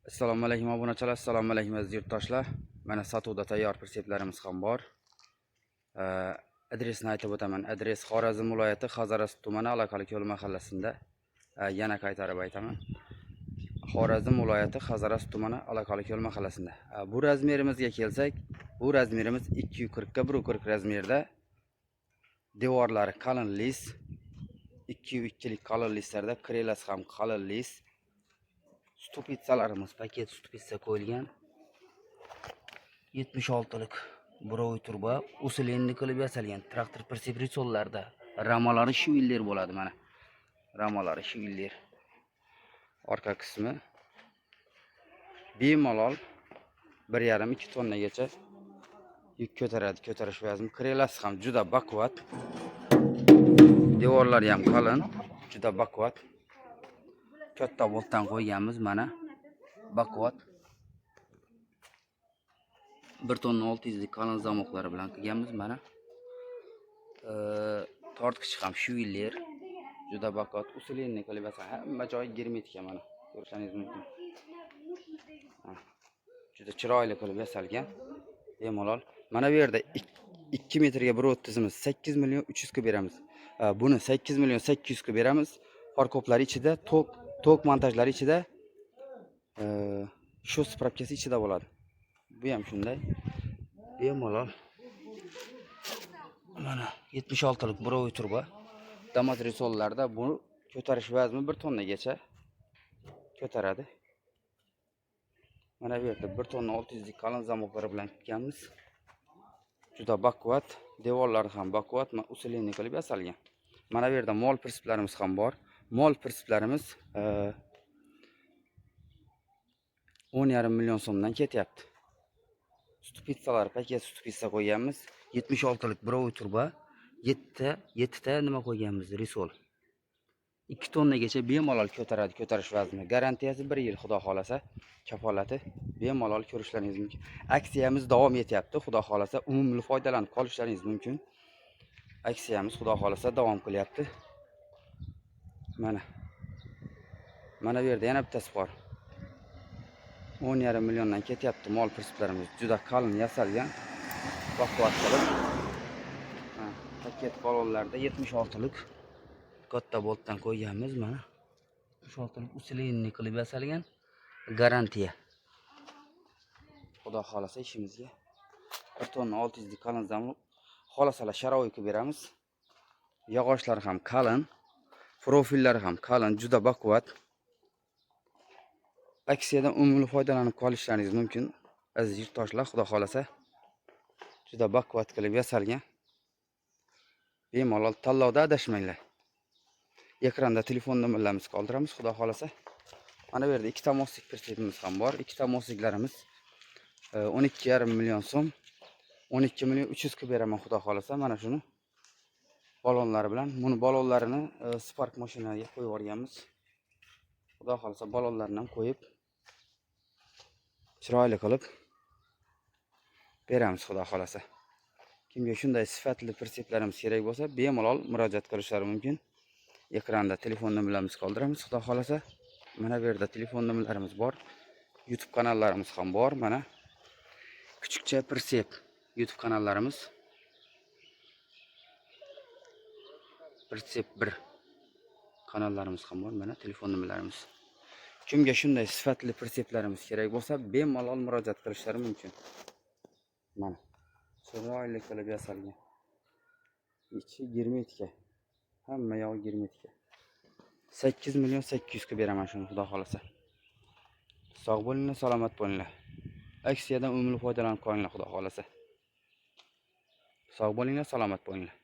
Assalomu alaykum, obunachilar, assalomu alaykum, aziz yurtdoshlar. Mana, sotuvda tayyor pritseplarimiz ham bor. Adresini aytib o'taman. Adres Xorazm viloyati, Hazorasp tumani, Alaqali mahallasida. Yana qaytarib aytaman. Xorazm viloyati, Hazorasp tumani, Alaqali mahallasida. Bu razmerimizga kelsak, bu razmerimiz 240 ga 140 razmerda. Devorlari qalin lis, 2,2 lik qalin lislarda, крыло si ham qalin lis. Ступица larimiz paket ступица qo'yilgan. 76lik буровой truba, усиленный qilib yasalgan traktor pritsep resollarda ramalari швеллер bo'ladi mana. Ramalari швеллер. Orqa qismi bemalol 1,5-2 tonnagacha yuk ko'taradi, ko'tarish vazni. Крыло si ham juda baquvvat. Devorlari ham qalin, juda baquvvat. Katta boltdan qo'yganmiz mana. Baquvvat. 1 tonna 600 lik qalin zamoklari bilan qilganmiz mana. Tortqichi ham швеллер. Juda baquvvat, усиленный qilib yasalgan. Hamma joyi germetika, mana. Ko'rishingiz mumkin. Ha, juda chiroyli qilib yasalgan. Bemalol. Mana bu yerda 2 metrga 1.30imiz 8 million 300 ga beramiz. Buni 8 million 800 ga beramiz. Фаркоп lari ichida, tok montajlari ichida, shu справка si ichida bo'ladi. Bu ham shunday. Bemalol. Mana, 76lik буровой truba. Damas resollarda bu ko'tarish vazni 1 tonnagacha ko'taradi. Mana bu yerda 1 tonna 600 lik qalin zamoklari bilan tutganmiz. Juda baquvvat, devorlari ham baquvvat, усиленный qilib yasalgan. Mana bu yerda mol pritseplarimiz ham bor. Mol pritseplarimiz 10,5 million so'mdan ketyapti. Ступица lar paket ступица qo'yganmiz. 76lik буровой truba, 7 7 ta nima qo'yganmiz, resol. 2 tonnagacha bemalol ko'taradi, ko'tarish vazni. Garantiyasi 1 yil, xudo xolasa, kafolati, bemalol ko'rishlaringiz mumkin. Aksiyamiz davom etyapti, xudo xolasa, unumli foydalanib qolishlaringiz mumkin. Aksiyamiz, xudo xolasa, davom qilyapti. Mana. Mana bu yerda yana bittasi bor. 10,5 milliondan ketyapti mol pritseplarimiz. Juda qalin yasalgan. Baquvvat qilib. Ha, paket balonlarda 76lik katta boltdan qo'yganmiz mana. 76lik усиленный qilib yasalgan. Garantiya. Xudo xolasa, ishimizga 1 tonna 600 lik qalin zamok, xolasalar, шаровой qilib beramiz. Yog'ochlari ham qalin, profillari ham qalin, juda baquvvat. Aksiyadan unumli foydalanib qolishlaringiz mumkin. Aziz yurtdoshlar, xudo xolasa, juda baquvvat qilib yasalgan. Bemalol tanlovda adashmanglar. Ekranda telefon nomerlarimizni qoldiramiz, xudo xolasa. Mana bu yerda ikkita мостик pritsepimiz ham bor. Ikkita мостик larimiz 12,5 million so'm. 12 million 300 qilib beraman, xudo xolasa. Mana shuni balonlari bilan. Buni balonlarini Spark mashinaga qo'yib yuborganmiz. Xudo xolasa, balonlarini ham qo'yib, chiroyli qilib beramiz, xudo xolasa. Kimga shunday sifatli pritseplarimiz kerak bo'lsa, bemalol murojaat qilishlari mumkin. Ekranda telefon nomerlarimizni qoldiramiz, xudo xolasa. Mana bu yerda telefon nomerlarimiz bor. YouTube kanallarimiz ham bor. Mana, Kuchukcha pritsep YouTube kanallarimiz. Pritsep 1 kanallarimiz ham bor. Mana telefon nomerlarimiz. Kimga shunday sifatli pritseplarimiz kerak bo'lsa, bemalol murojaat qilishlari mumkin. Mana. Chiroyli qilib yasalgan. Ichi germetika. Hamma yog'i germetika. 8 million 800 ga beraman shuni, xudo xolasa. Sog' bo'linglar, salomat bo'linglar. Aksiyadan unumli foydalanib qolinglar, xudo xolasa. Sog' bo'linglar, salomat bo'linglar.